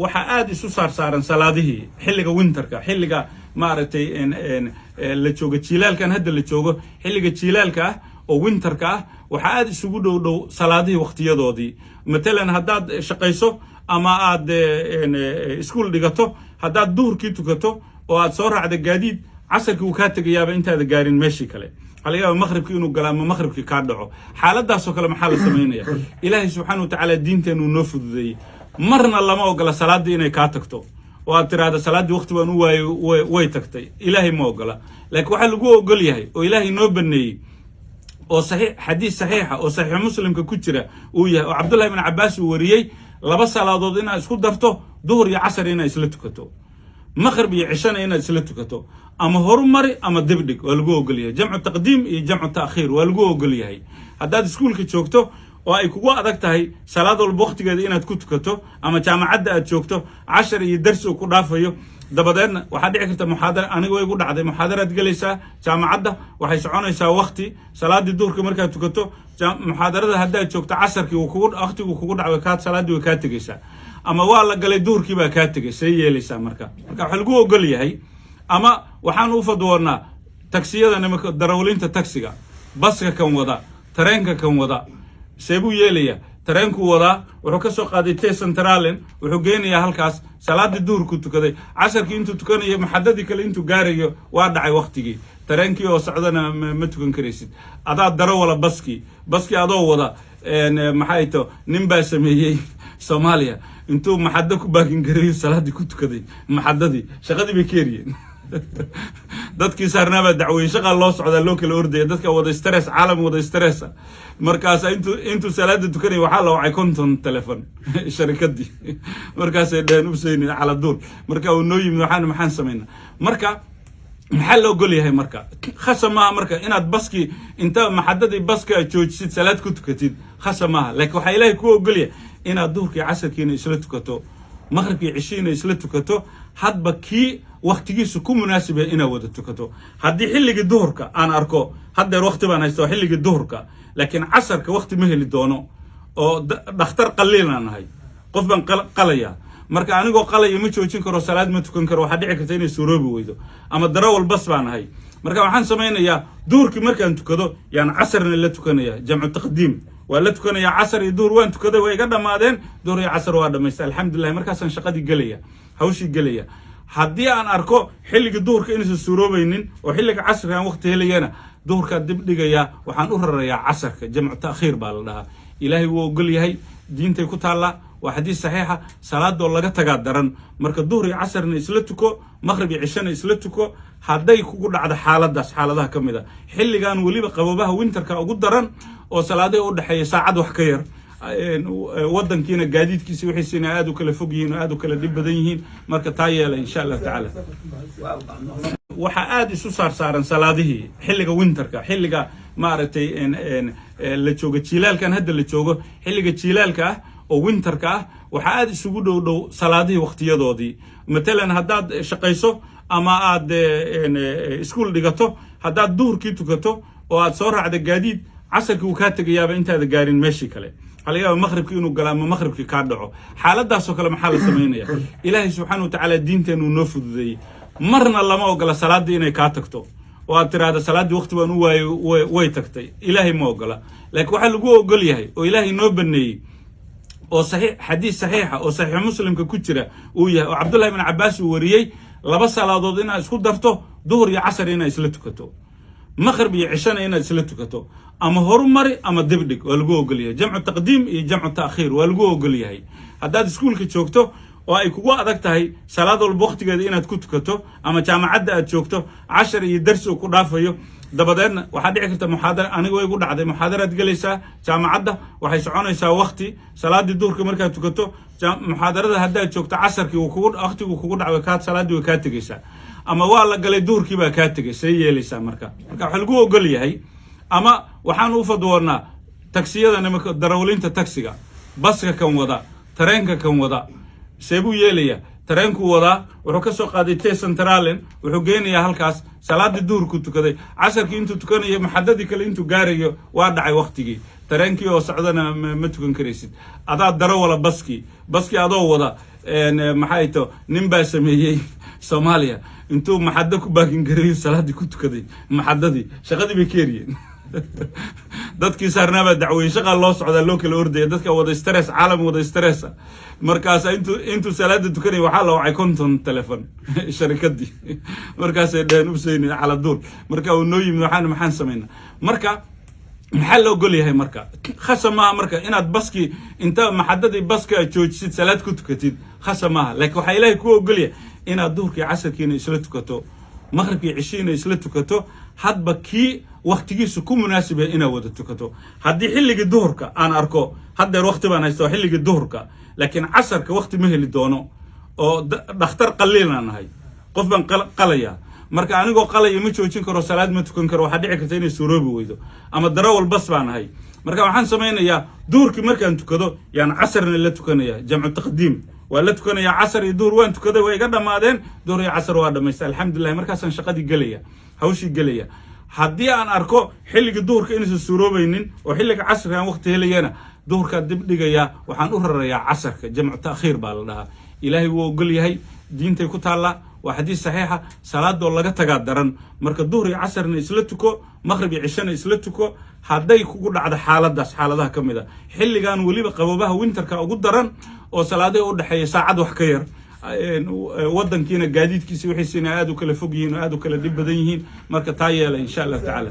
Waxaa aada isu saarsaaran salaadihii xilliga winterka, xilliga maaragtay la joogo jiilaalkan hadda la joogo, xilliga jiilaalka ah oo winterka ah, waxaa aada isugu dhow dhow salaadihii waqtiyadoodii. Matalan, haddaad shaqayso ama aad iskuul dhigato, haddaad duhurkii tukato oo aad soo raacda gaadiid, casarkii wuu kaa tegayaaba intaada gaarin meeshii kale. Waxaa laga yaaba maqribkii inuu galo ama maqribkii kaa dhaco. Xaaladaasoo kale maxaa la samaynaya? Ilaahay subxaana wa tacaala diinteenu noo fududeeyey. Marna lama ogola salaaddii inay kaa tagto oo aad tiraahda "Salaaddii waqti baan u waayey, way tagtay." Ilaahay ma ogola. Laakiin waxaa lagu ogol yahay oo Ilaahay noo baneeyey oo saxiix, xadiis saxiixa oo Saxiix Muslimka ku jira uu yahay oo Cabdullahi ibn Cabbaas uu wariyey, laba salaadood inaad isku darto, duhur iyo casar inaad isla tukato, maqrib iyo cishana inaad isla tukato. Ama horumari ama dibdhig, waa lagu ogol yahay. Jamcu taqdiim iyo jamcu ta'khiir waa lagu ogol yahay. Haddaad iskuulka joogto oo ay kugu adag tahay salaad walba waqtigeeda inaad ku tukato, ama jaamacadda aad joogto, cashar iyo darsi uu ku dhaafayo, dabadeedna waxaa dhici karta muxaadara, aniga way igu dhacday, muxaadaraad gelaysaa jaamacadda, waxay soconaysaa waqti. Salaaddii duhurka markaad tukato, muxaadarada haddaad joogto, casarkii uu kugu waqtiguu kugu dhacay, kaa salaaddii way kaa tegaysaa ama waa la galay, duhurkii baa kaa tegay. See yeelaysaa marka? Marka waxaa lagu ogol yahay, ama waxaan u fadwoonaa tagsiyada, nimanka darawaliinta taxiga, baska kan wada, tareenka kan wada, seebuu yeelayaa? Tareenkuu wadaa, wuxuu ka soo qaaday T-Centralen, wuxuu geenayaa halkaas. Salaaddii duhurku tukaday, casarkii intuu tukanayo, maxadadii kale intuu gaarayo, waa dhacay waqtigii. Tareenkii oo socdana ma tukan karaysid. Adaa darawala baskii adoo wada, maxay to, nin baa sameeyey Soomaaliya, intuu maxado ku baakin gareeyo salaaddii ku tukaday maxadadii, shaqadii bay ka eriyeen. Dadkii saarnaabaa dacweeyey. Shaqaa loo socdaa, loo kala ordaya, dadka wada stress, caalam wada stressa. Markaas intuu salaada tukanaya waxaa la wacay 50 telefon sharikadii. Markaasay dheheen useynin cala duul. Marka uu noo yimid, waxaan maxaan samaynaa marka? Maxaa la ogol yahay marka? Khasa maaha marka inaad baskii inta maxadadii baska joojisid salaad ku tukatid, khasa maaha. Laakiin waxaa Ilaahay ku ogol yahay inaad duhurkii casarkiina isla tukato, maqribkii cishiina isla tukato, hadba kii waktigiisu ku munaasib yahay inaad wada tukato. Haddii xilligii duhurka aan arko haddeer wakti baan haysta oo xilligii duhurka, laakiin casarka wakti ma heli doono oo dhakhtar qaliilaan ahay, qof baan qalaya, marka anigoo qalaya ma joojin karo, salaad ma tukan karo, waxaa dhici karta inay suuroobi weydo. Ama darawal bas baan ahay, marka waxaan samaynayaa duhurkii markaan tukado yaan casarna la tukanaya, jamcu taqdiim waa la tukanaya. Casar iyo duhur waan tukaday, way iga dhammaadeen, duhur iyo casar waa dhamaystay, alxamdulilah. Markaasaan shaqadii gelaya, hawshii gelaya. Haddii aan arko xilligii duhurka inaysan suuroobaynin oo xilliga casarka aan waqti helayana, duhurkaa dib dhigayaa, waxaan u rarayaa casarka. Jamcu ta'khiir baa la dhahaa. Ilaahay wuu ogol yahay, diintay ku taallaa, waa xadiis saxiixa. Salaadoo laga tagaa daran. Marka duhur iyo casarna isla tuko, maqrib iyo cishana isla tuko, hadday kugu dhacdo xaaladaas, xaaladaha ka mid a xilligan weliba qaboobaha winterka ugu daran oo salaadaha u dhexeeya saacad wax ka yar, wadankiina gaadiidkiisa wixiisina aada u kala fog yihiin oo aada u kala dhib badan yihiin. Marka taa yeela, insha Allahu tacaala. Waxaa aada isu saarsaaran salaadihii xilliga winterka, xilliga maaragtay la joogo jiilaalkan hadda la joogo, xilliga jiilaalka ah oo winterka ah, waxaa aada isugu dhow dhow salaadihii waqtiyadoodii. Matalan, haddaad shaqayso ama aad iskuul dhigato, haddaad duhurkii tukato oo aad soo raacda gaadiid, casarkii wuu kaa tegayaaba intaada gaarin meeshii kale. Waxaa laga yaaba maqribkii inuu galo ama maqribkii kaa dhaco. Xaaladaasoo kale maxaa la samaynaya? Ilaahay subxaana wa tacaala diinteenu noo fududeeyey. Marna lama ogola salaaddii inay kaa tagto oo aad tiraahda "Salaaddii waqti baan u waayey, way tagtay." Ilaahay ma ogola. Laakiin waxaa lagu ogol yahay oo Ilaahay noo baneeyey oo saxiix, xadiis saxiixa oo Saxiix Muslimka ku jira uu yahay oo Cabdullahi ibn Cabbaas uu wariyey, laba salaadood inaad isku darto, duhur iyo casar inaad isla tukato, maqrib iyo cishana inaad isla tukato. Ama horumari ama dibdhig, waa lagu ogol yahay. Jamcu taqdiim iyo jamcu ta'khiir waa lagu ogol yahay. Haddaad iskuulka joogto oo ay kugu adag tahay salaad walba waqtigeeda inaad ku tukato, ama jaamacadda aad joogto, cashar iyo darsi uu ku dhaafayo, dabadeedna waxaa dhici karta muxaadara, aniga way igu dhacday, muxaadaraad gelaysaa jaamacadda, waxay soconaysaa waqti. Salaaddii duhurka markaad tukato, muxaadarada haddaad joogto, casarkii uu kugu waqtiguu kugu dhacay, kaa salaaddii way kaa tegaysaa ama waa la galay, duhurkii baa kaa tegay. See yeelaysaa marka? Marka waxaa lagu ogol yahay, ama waxaan u fadwoonaa tagsiyada, nimanka darawaliinta taxiga, baska kan wada, tareenka kan wada, seebuu yeelayaa? Tareenkuu wadaa, wuxuu ka soo qaaday T-Centralen, wuxuu geenayaa halkaas. Salaaddii duhurku tukaday, casarkii intuu tukanayo, maxadadii kale intuu gaarayo, waa dhacay waqtigii. Tareenkii oo socdana ma tukan karaysid. Adaa daro wala baskii adoo wada, maxay to, nin baa sameeyey Soomaaliya, intuu maxaddo ku parking gareeyo salaadii ku tukaday maxadadii, shaqadii bay ka eriyeen. Dadkii saarnaabaa dacweeyey. Shaqaa loo socdaa, loo kala ordaya, dadka wada stress, caalam wada stress ah. Markaas intuu salaada tukanaya waxaa la wacay 50 telefon sharikadii. Markaasay dheheen useyni cala duul. Marka uu noo yimid, waxaan maxaan samaynaa marka? Maxaa la ogol yahay marka? Khasa maaha marka inaad baskii inta maxadadii baska joojisid salaad ku tukatid, khasa maaha. Laakiin waxaa Ilaahay ku ogol yahay inaad duhurkii casarkiina isla tukato, maqribkii cishiina isla tukato, hadba kii waktigiisu ku munaasib yahay inaad wada tukato. Haddii xilligii duhurka aan arko haddeer wakti baan haysta oo xilligii duhurka, laakiin casarka wakti ma heli doono oo dhakhtar qaliilaan nahay, qof baan qalayaa, marka anigoo qalaya ma joojin karo, salaad ma tukan karo, waxaa dhici karta inay suuroobi weydo. Ama darawal bas baan ahay. Marka waxaan samaynayaa, duhurkii markaan tukado yaan casarna la tukanaya, jamcu taqdiim waa la tukanaya. Casar iyo duhur waan tukaday, waa iga dhammaadeen, duhur iyo casar waa dhamaystay, alxamdulilah. Markaasaan shaqadii gelaya, hawshii gelaya. Haddii aan arko xilligii duhurka inaysan suuroobaynin oo xilliga casarka aan waqti helayana, duhurkaa dib dhigayaa, waxaan u rarayaa casarka. Jamcu ta'khiir baa la dhahaa. Ilaahay wuu ogol yahay, diintay ku taallaa, waa xadiis saxiixa. Salaadoo laga tagaa daran. Marka duhur iyo casarna isla tuko, maqrib iyo cishana isla tuko, hadday kugu dhacdo xaaladaas, xaaladaha ka mid a xilligan weliba qaboobaha winterka ugu daran oo salaadaha u dhexeeya saacad wax ka yar, wadankiina gaadiidkiisa wixiisina aada u kala fog yihiin oo aada u kala dhib badan yihiin. Marka taa yeela, insha Allahu tacaala.